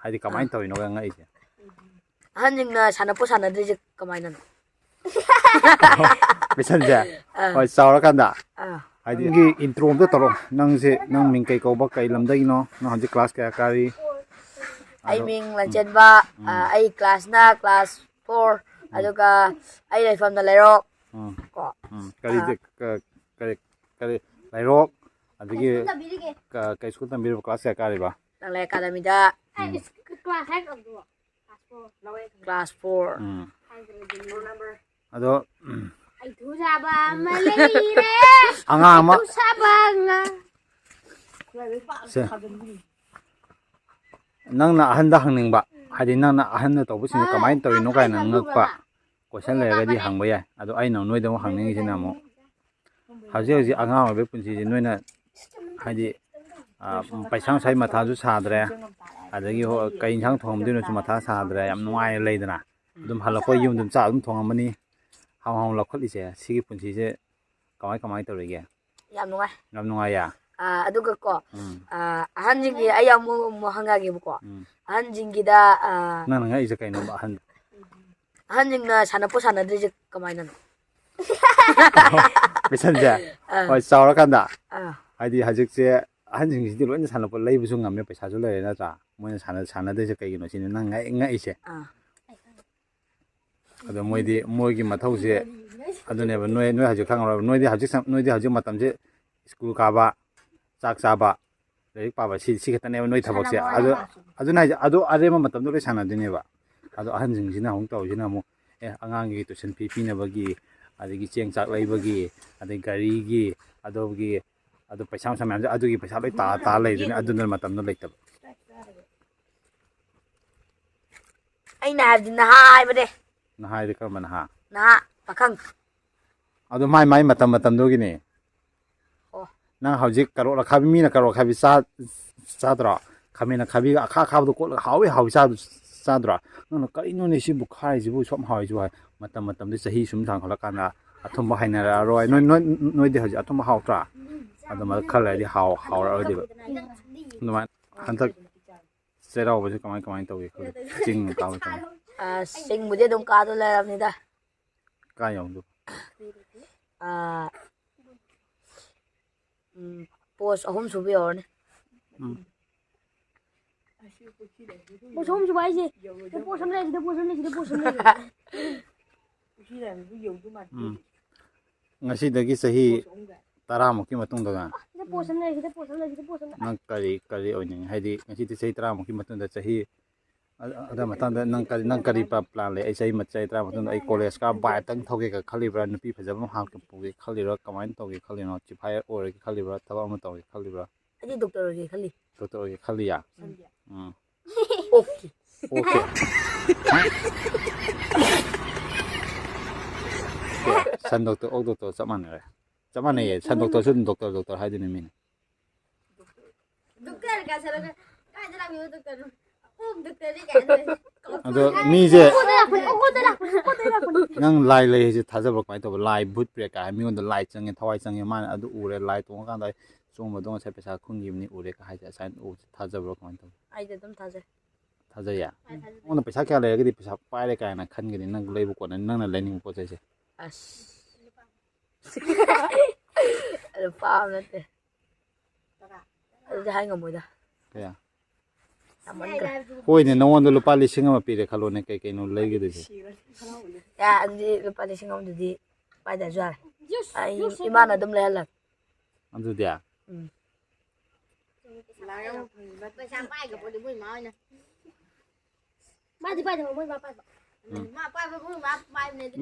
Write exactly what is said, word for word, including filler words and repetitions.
ꯍꯥꯏꯗꯤ ꯀꯃꯥꯏꯅ ꯇꯧꯔꯤꯅꯣꯒ ꯉꯛꯏꯁꯦ? ꯑꯍꯟꯁꯤꯡꯅ ꯁꯥꯟꯅꯄꯣꯠ ꯁꯥꯟꯅꯗ꯭ꯔꯤꯁꯦ ꯀꯃꯥꯏꯅꯅꯣ? ꯀꯣꯏꯁꯟꯁꯦ? ꯑꯥ꯫ ꯍꯣꯏ, ꯆꯥꯎꯔꯀꯥꯟꯗ ꯑꯥ꯫ ꯍꯥꯏꯗꯤ ꯅꯪꯒꯤ ꯏꯟꯇ꯭ꯔꯣ ꯑꯝꯇ ꯇꯧꯔꯣ꯫ ꯅꯪꯁꯦ, ꯅꯪ ꯃꯤꯡ ꯀꯩ ꯀꯧꯕ, ꯀꯩ ꯂꯝꯗꯒꯤꯅꯣ, ꯅꯪ ꯍꯧꯖꯤꯛ ꯀ꯭ꯂꯥꯁ ꯀꯌꯥ ꯀꯥꯔꯤ? ꯑꯩ ꯑꯗꯣ ꯃꯤꯡ ꯎꯝ, ꯂꯟꯆꯦꯟꯕ꯫ ꯎꯝ꯫ ꯑꯥ, ꯑꯩ ꯀ꯭ꯂꯥꯁꯅ ꯀ꯭ꯂꯥꯁ ꯐꯣꯔ꯫ ꯎꯝ꯫ ꯑꯗꯨꯒ ꯑꯩ ꯂꯩꯐꯝꯅ ꯂꯩꯔꯣꯛ꯫ ꯎꯝ꯫ ꯀꯣ꯫ ꯎꯝ꯫ ꯀꯔꯤ ꯑꯥ꯫ ꯗꯤ-, ꯀ-, ꯀꯔꯤ, ꯀꯔꯤ, ꯂꯩꯔꯣꯛ, ꯑꯗꯒꯤ ꯀꯩ ꯁ꯭ꯀꯨꯜ ꯇꯝꯕꯤꯔꯤꯒꯦ? ꯀ-, ꯀꯩ ꯁ꯭ꯀꯨꯜ ꯇꯝꯕꯤꯔꯤꯕ? ꯀ꯭ꯂꯥꯁ ꯀꯌꯥ ꯀꯥꯔꯤꯕ? ꯅꯪꯂꯩ ꯑꯦꯀꯥꯗꯃꯤꯗ꯫ ꯎꯝ꯫ ꯀ꯭ꯂꯥꯁ ꯍꯥꯏꯒꯗ꯭ꯔꯣ? Class four. ꯎꯝ꯫ ꯑꯗꯣ, ꯎꯝ꯫ ꯍꯩꯊꯨ ꯁꯥꯕ ꯑꯃ ꯂꯩꯔꯦ꯫ ꯑꯉꯥꯡ ꯑꯃ ꯍꯩꯊꯨ ꯁꯥꯕ ꯑꯉꯥꯡ꯫ ꯁꯦ꯫ ꯅꯪꯅ ꯑꯍꯟꯗ ꯍꯪꯅꯤꯡꯕ, ꯍꯥꯏꯗꯤ ꯅꯪꯅ ꯑꯍꯟꯅ ꯇꯧꯕꯁꯤꯡꯁꯦ ꯀꯃꯥꯏꯅ ꯇꯧꯔꯤꯅꯣ ꯀꯥꯏꯅ ꯉꯛꯄ ꯀꯣꯏꯁꯟ ꯂꯩꯔꯒꯗꯤ ꯍꯪꯕ ꯌꯥꯏ꯫ ꯑꯗꯣ ꯑꯩꯅ ꯅꯣꯏꯗ ꯑꯃꯨꯛ ꯍꯪꯅꯤꯡꯉꯤꯁꯤꯅ ꯑꯃꯨꯛ, ꯍꯧꯖꯤꯛ ꯍꯧꯖꯤꯛ ꯑꯉꯥꯡ ꯑꯣꯏꯕꯒꯤ ꯄꯨꯟꯁꯤꯁꯦ ꯅꯣꯏꯅ ꯍꯥꯏꯗꯤ, ꯑ, ꯄꯩꯁꯥ ꯅꯨꯡꯁꯥꯒꯤ ꯃꯊꯥꯁꯨ ꯁꯥꯗ꯭ꯔꯦ, ꯑꯗꯒꯤ ꯍꯣ-, ꯀꯩ ꯏꯟꯁꯥꯡ ꯊꯣꯡꯉꯝꯗꯣꯏꯅꯣꯁꯨ ꯃꯊꯥ ꯁꯥꯗ꯭ꯔꯦ, ꯌꯥꯝ ꯅꯨꯡꯉꯥꯏꯅ ꯂꯩꯗꯅ꯫ ꯑꯗꯨꯝ ꯍꯜꯂꯛꯄ ꯌꯨꯝꯗ ꯑꯗꯨꯝ ꯆꯥꯛ ꯑꯗꯨꯝ ꯊꯣꯡꯉꯝꯃꯅꯤ, ꯍꯥꯎ ꯍꯥꯎꯅ ꯂꯧꯈꯠꯂꯤꯁꯦ꯫ ꯁꯤꯒꯤ ꯄꯨꯟꯁꯤꯁꯦ ꯀꯃꯥꯏ, ꯀꯃꯥꯏꯅ ꯇꯧꯔꯤꯒꯦ? ꯌꯥꯝ ꯅꯨꯡꯉꯥꯏ꯫ ꯌꯥꯝ ꯅꯨꯡꯉꯥꯏꯌꯦ? ꯑꯥ, ꯑꯗꯨꯒ ꯀꯣ, ꯎꯝ꯫ ꯑꯥ, ꯑꯍꯟꯁꯤꯡꯒꯤ ꯑꯩ ꯑꯃꯨꯛ, ꯑꯃꯨꯛ ꯍꯪꯉꯛꯑꯒꯦꯕꯀꯣ꯫ ꯎꯝ꯫ ꯑꯍꯟꯁꯤꯡꯒꯤꯗ, ꯑꯥ, ꯅꯪꯅ ꯉꯛꯏꯁꯦ ꯀꯩꯅꯣꯕ, ꯑꯍꯟ? ꯑꯍꯟꯁꯤꯡꯅ ꯁꯥꯟꯅꯄꯣꯠ ꯁꯥꯟꯅꯗ꯭ꯔꯤꯁꯦ ꯀꯃꯥꯏꯅꯅꯣ? ꯀꯣꯏꯁꯟꯁꯦ? ꯑꯥ꯫ ꯍꯣꯏ, ꯆꯥꯎꯔꯀꯥꯟꯗ꯫ ꯑꯥ꯫ ꯍꯥꯏꯗꯤ ꯍꯧꯖꯤꯛꯁꯦ ꯑꯍꯟꯁꯤꯡꯁꯤꯗꯤ ꯂꯣꯏꯅ ꯁꯥꯟꯅꯄꯣꯠ ꯂꯩꯕꯁꯨ ꯉꯝꯃꯦ, ꯄꯩꯁꯥꯁꯨ ꯂꯩꯔꯦ, ꯅꯠꯇ꯭ꯔꯥ? ꯃꯣꯏꯅ ꯁꯥꯟꯅ-, ꯁꯥꯟꯅꯗ꯭ꯔꯤꯁꯦ ꯀꯩꯒꯤꯅꯣ ꯁꯤꯅꯤ ꯅꯪ ꯉꯛ-, ꯉꯛꯏꯁꯦ꯫ ꯑꯥ꯫ ꯑꯗꯣ ꯃꯣꯏꯗꯤ, ꯃꯣꯏꯒꯤ ꯃꯊꯧꯁꯦ ꯑꯗꯨꯅꯦꯕ꯫ ꯅꯣꯏ, ꯅꯣꯏ ꯍꯧꯖꯤꯛ ꯈꯪꯉꯔꯣꯏꯕ꯫ ꯅꯣꯏꯗꯤ ꯍꯧꯖꯤꯛ ꯁ-, ꯅꯣꯏꯗꯤ ꯍꯧꯖꯤꯛ ꯃꯇꯝꯁꯦ ꯁ꯭ꯀꯨꯜ ꯀꯥꯕ, ꯆꯥꯛ ꯆꯥꯕ, ꯂꯥꯏꯔꯤꯛ ꯄꯥꯕ, ꯁꯤ, ꯁꯤ ꯈꯛꯇꯅꯦꯕ ꯅꯣꯏ ꯊꯕꯛꯁꯦ꯫ ꯁꯥꯟꯅꯕ ꯑꯗꯨ, ꯋꯥꯠꯂꯦꯕ꯫ ꯑꯗꯨꯅ ꯍꯥꯏꯁꯦ, ꯑꯗꯨ ꯑꯔꯦꯝꯕ ꯃꯇꯝꯗ ꯂꯣꯏ ꯁꯥꯟꯅꯗꯣꯏꯅꯦꯕ꯫ ꯑꯗꯣ ꯑꯍꯟꯁꯤꯡꯁꯤꯅ ꯑꯃꯨꯛ ꯇꯧꯔꯤꯁꯤꯅ ꯑꯃꯨꯛ, ꯑꯦ, ꯑꯉꯥꯡꯒꯤ tuition fee ꯄꯤꯅꯕꯒꯤ, ꯑꯗꯒꯤ ꯆꯦꯡ ꯆꯥꯛ ꯂꯩꯕꯒꯤ, ꯑꯗꯩ ꯒꯥꯔꯤꯒꯤ, ꯑꯗꯨꯒꯤ, ꯑꯗꯨ ꯄꯩꯁꯥ ꯅꯨꯡꯁꯥ ꯃꯌꯥꯝꯁꯦ, ꯑꯗꯨꯒꯤ ꯄꯩꯁꯥ ꯂꯣꯏ ꯇꯥ, ꯇꯥ ꯂꯩꯗꯣꯏꯅꯦ, ꯑꯗꯨꯅ ꯃꯇꯝꯗꯣ ꯂꯩꯇꯕ꯫ ꯑꯩꯅ ꯍꯥꯏꯕꯗꯤ ꯅꯍꯥ ꯍꯥꯏꯕꯅꯦ꯫ ꯅꯍꯥ ꯍꯥꯏꯗꯤ ꯀꯔꯝꯕ ꯅꯍꯥ? ꯅꯍꯥ, ꯄꯥꯈꯪ꯫ ꯑꯗꯣ ꯃꯥꯏ, ꯃꯥꯏ ꯃꯇꯝ ꯃꯇꯝꯗꯨꯒꯤꯅꯦ꯫ ꯑꯣ꯫ ꯅꯪ ꯍꯧꯖꯤꯛ ꯀꯔꯣꯠ ꯑꯈꯥꯕꯤ, ꯃꯤꯅ ꯀꯔꯣꯠ ꯑꯈꯥꯕꯤ ꯆꯥ-, ꯆꯥꯗ꯭ꯔꯣ? ꯈꯥꯃꯦꯟ ꯑꯈꯥꯕꯤꯒ ꯑꯈꯥ ꯑꯈꯥꯕꯗꯣ ꯀꯣꯠꯂꯒ ꯍꯥꯎꯏ ꯍꯥꯎꯏ ꯆꯥꯗ-, ꯆꯥꯗ꯭ꯔꯣ? ꯅꯪꯅ "ꯀꯔꯤꯅꯣꯅꯦ ꯁꯤꯕꯨ ꯈꯥꯔꯤꯁꯤꯕꯨ ꯁꯨꯛ ꯍꯥꯎꯏꯁꯤꯕꯨ?" ꯍꯥꯏ꯫ ꯃꯇꯝ ꯃꯇꯝꯗ ꯆꯍꯤ ꯁꯨꯝ ꯁꯥꯡꯈꯠꯂꯀꯥꯟꯗ ꯑꯊꯨꯝꯕ ꯍꯩꯅꯔꯛꯑꯔꯣꯏ꯫ ꯅꯣꯏ, ꯅꯣꯏ, ꯅꯣꯏꯗꯤ ꯍꯧꯖꯤꯛ ꯑꯊꯨꯝꯕ ꯍꯥꯎꯇ꯭ꯔꯥ? ꯑꯗꯨꯃꯥꯏꯅ ꯈꯔ ꯂꯩꯔꯗꯤ ꯍꯥꯎ-, ꯍꯥꯎꯔꯛꯑꯔꯣꯏꯗꯣꯏꯕ꯫ ꯑꯗꯨꯃꯥꯏꯅ ꯍꯟꯗꯛ ꯆꯩꯔꯥꯎꯕꯁꯦ ꯀꯃꯥꯏ ꯀꯃꯥꯏꯅ ꯇꯧꯒꯦ ꯈꯜꯂꯤ? ꯆꯤꯡ ꯀꯥꯕ ꯈꯣꯠꯄ? ꯑꯁ, ꯆꯤꯡꯕꯨꯗꯤ ꯑꯗꯨꯝ ꯀꯥꯗꯧ ꯂꯩꯔꯕꯅꯤꯗ꯫ ꯀꯥ ꯌꯧꯗꯣ? ꯑꯥ, ꯎꯝ, ꯄꯣꯁ ꯑꯍꯨꯝ ꯁꯨꯕ ꯌꯧꯔꯅꯤ꯫ ꯎꯝ꯫ ꯄꯣꯁ ꯑꯍꯨꯝ ꯁꯨꯕ ꯍꯥꯏꯁꯦ, ꯄꯣꯁ ꯑꯃ ꯂꯩ, ꯁꯤꯗ ꯄꯣꯁ ꯑꯃ ꯂꯩ, ꯁꯤꯗ ꯄꯣꯁ ꯑꯃ ꯂꯩ, ꯁꯤꯗ ꯄꯣꯁ ꯑꯃ ꯂꯩ꯫ ꯎꯝ꯫ ꯉꯁꯤꯗꯒꯤ ꯆꯍꯤ ꯇꯔꯥꯃꯨꯛꯀꯤ ꯃꯇꯨꯡꯗꯒ ꯁꯤꯗ ꯄꯣꯁ ꯑꯃ ꯂꯩ, ꯁꯤꯗ ꯄꯣꯁ ꯑꯃ ꯂꯩ, ꯁꯤꯗ ꯄꯣꯁ ꯑꯃ ꯂꯩ꯫ ꯅꯪ ꯀꯔꯤ, ꯀꯔꯤ ꯑꯣꯏꯅꯤꯡꯉꯤ? ꯍꯥꯏꯗꯤ, ꯉꯁꯤꯗꯤ ꯆꯍꯤ ꯇꯔꯥꯃꯨꯛꯀꯤ ꯃꯇꯨꯡꯗ ꯆꯍꯤ ꯑ-, ꯑꯗꯨ ꯃꯇꯥꯡꯗ ꯅꯪ ꯀꯔꯤ, ꯅꯪ ꯀꯔꯤ ꯄ-, plan ꯂꯩ? ꯑꯩ ꯆꯍꯤ ꯃ-, ꯆꯍꯤ ꯇꯔꯥ ꯃꯇꯨꯡꯗ ꯑꯩ ꯀꯣꯂꯦꯖ ꯀꯥ bike ꯇꯪ ꯊꯧꯒꯦꯒ ꯈꯜꯂꯤꯕ꯭ꯔꯥ? ꯅꯨꯄꯤ ꯐꯖꯕ ꯑꯃ ꯍꯥꯟꯅ ꯄꯨꯒꯦ ꯈꯜꯂꯤꯔꯣ? ꯀꯃꯥꯏꯅ ꯇꯧꯒꯦ ꯈꯜꯂꯤꯅꯣ? ꯁꯤꯐꯥꯏ ꯑꯣꯏꯔꯒꯦ ꯈꯜꯂꯤꯕ꯭ꯔꯥ? ꯊꯕꯛ ꯑꯃ ꯇꯧꯒꯦ ꯈꯜꯂꯤꯕ꯭ꯔꯥ? ꯑꯩꯗꯤ doctor ꯑꯣꯏꯒꯦ ꯈꯜꯂꯤ꯫ Doctor ꯑꯣꯏꯒꯦ ꯈꯜꯂꯤꯌꯥ? ꯎꯝ꯫ Okay꯫ Okay꯫ ꯁꯟ doctor, ꯑꯣꯛ doctor ꯆꯞ ꯃꯥꯟꯅꯔꯦ꯫ ꯆꯞ ꯃꯥꯟꯅꯩꯌꯦ꯫ ꯁꯟ doctor ꯁꯨ ꯑꯗꯨꯝ doctor, doctor ꯍꯥꯏꯗꯣꯏꯅꯦ ꯃꯤꯅ꯫ Doctor ꯀꯥꯏ ꯆꯠꯂꯒ, ꯀꯥꯏꯗ ꯂꯥꯛꯄꯤꯕ doctor ꯅꯣ? ꯑꯣꯛ doctor ꯅꯤ ꯀꯥꯏꯅ꯫ ꯑꯗꯣ ꯃꯤꯁꯦ ꯑꯣꯛꯇ ꯂꯥꯛꯄꯅꯤ, ꯑꯣꯛꯇ ꯂꯥꯛꯄꯅꯤ, ꯑꯣꯛꯇ ꯂꯥꯛꯄꯅꯤ꯫ ꯅꯪ ꯂꯥꯏ ꯂꯩ ꯍꯥꯏꯁꯦ ꯊꯥꯖꯕ꯭ꯔꯣ? ꯀꯃꯥꯏꯅ ꯇꯧꯕ? ꯂꯥꯏ, ꯚꯨꯠ, ꯄ꯭ꯔꯦꯠ ꯀꯥꯏ ꯃꯤꯉꯣꯟꯗ ꯂꯥꯏ ꯆꯪꯉꯦ, ꯊꯋꯥꯏ ꯆꯪꯉꯦ, ꯃꯥꯅ ꯑꯗꯨ ꯎꯔꯦ, ꯂꯥꯏ ꯇꯣꯡꯉꯀꯥꯟꯗ ꯑꯩ ꯆꯣꯡꯕꯗꯣ ꯉꯁꯥꯏ ꯄꯩꯁꯥ ꯈꯨꯟꯈꯤꯕꯅꯤ, ꯎꯔꯦ ꯀꯥꯏ ꯍꯥꯏꯁꯦ, ꯑꯁꯥꯏꯅ ꯎꯕꯁꯦ ꯊꯥꯖꯕ꯭ꯔꯣ? ꯀꯃꯥꯏꯅ ꯇꯧꯕ? ꯑꯩꯗꯤ ꯑꯗꯨꯝ ꯊꯥꯖꯩ꯫ ꯊꯥꯖꯩꯌꯦ? ꯑꯩ ꯊꯥꯖꯩ꯫ ꯅꯉꯣꯟꯗ ꯄꯩꯁꯥ ꯀꯌꯥ ꯂꯩꯔꯒꯗꯤ ꯄꯩꯁꯥ ꯄꯥꯏꯔꯦ ꯀꯥꯏꯅ ꯈꯟꯒꯅꯤ? ꯅꯪ ꯂꯩꯕ ꯀꯣꯟꯅ ꯅꯪꯅ ꯂꯩꯅꯤꯡꯕ ꯄꯣꯠ ꯆꯩꯁꯦ꯫ ꯑꯁ꯫ ꯑꯗꯨ ꯄꯥꯕ ꯅꯠꯇꯦ꯫ ꯑꯗꯨꯗꯤ ꯍꯥꯏ ꯉꯝꯃꯣꯏꯗ꯫ ꯀꯌꯥ? ꯌꯥꯝꯃꯟꯈ꯭ꯔꯦ꯫ ꯍꯣꯏꯅꯦ, ꯅꯉꯣꯟꯗ ꯂꯨꯄꯥ ꯂꯤꯁꯤꯡ ꯑꯃ ꯄꯤꯔꯦ ꯈꯜꯂꯣꯅꯦ, ꯀꯩ ꯀꯩꯅꯣ ꯂꯩꯒꯗꯣꯏꯁꯦ? ꯌꯥ, ꯑꯗꯨꯗꯤ ꯂꯨꯄꯥ ꯂꯤꯁꯤꯡ ꯑꯃꯗꯨꯗꯤ ꯄꯥꯏꯗ꯭ꯔꯁꯨ ꯌꯥꯔꯦ꯫ ꯑꯩ ꯏꯃꯥꯅ ꯑꯗꯨꯝ ꯂꯩꯍꯜꯂꯒꯦ꯫ ꯑꯗꯨꯗꯤ? ꯎꯝ꯫ ꯄꯩꯁꯥ ꯄꯥꯏꯈ꯭ꯔꯕꯣꯗꯤ ꯃꯣꯏ ꯃꯥ ꯍꯣꯏꯅ꯫ ꯃꯥꯗꯤ ꯄꯥꯏꯗꯕ, ꯃꯣꯏ ꯃꯥ ꯄꯥꯏꯕ꯫ ꯎꯝ꯫ ꯃꯥ ꯄꯥꯏꯕ, ꯃꯣꯏ ꯃꯥ ꯄꯥꯏꯕꯅꯦ꯫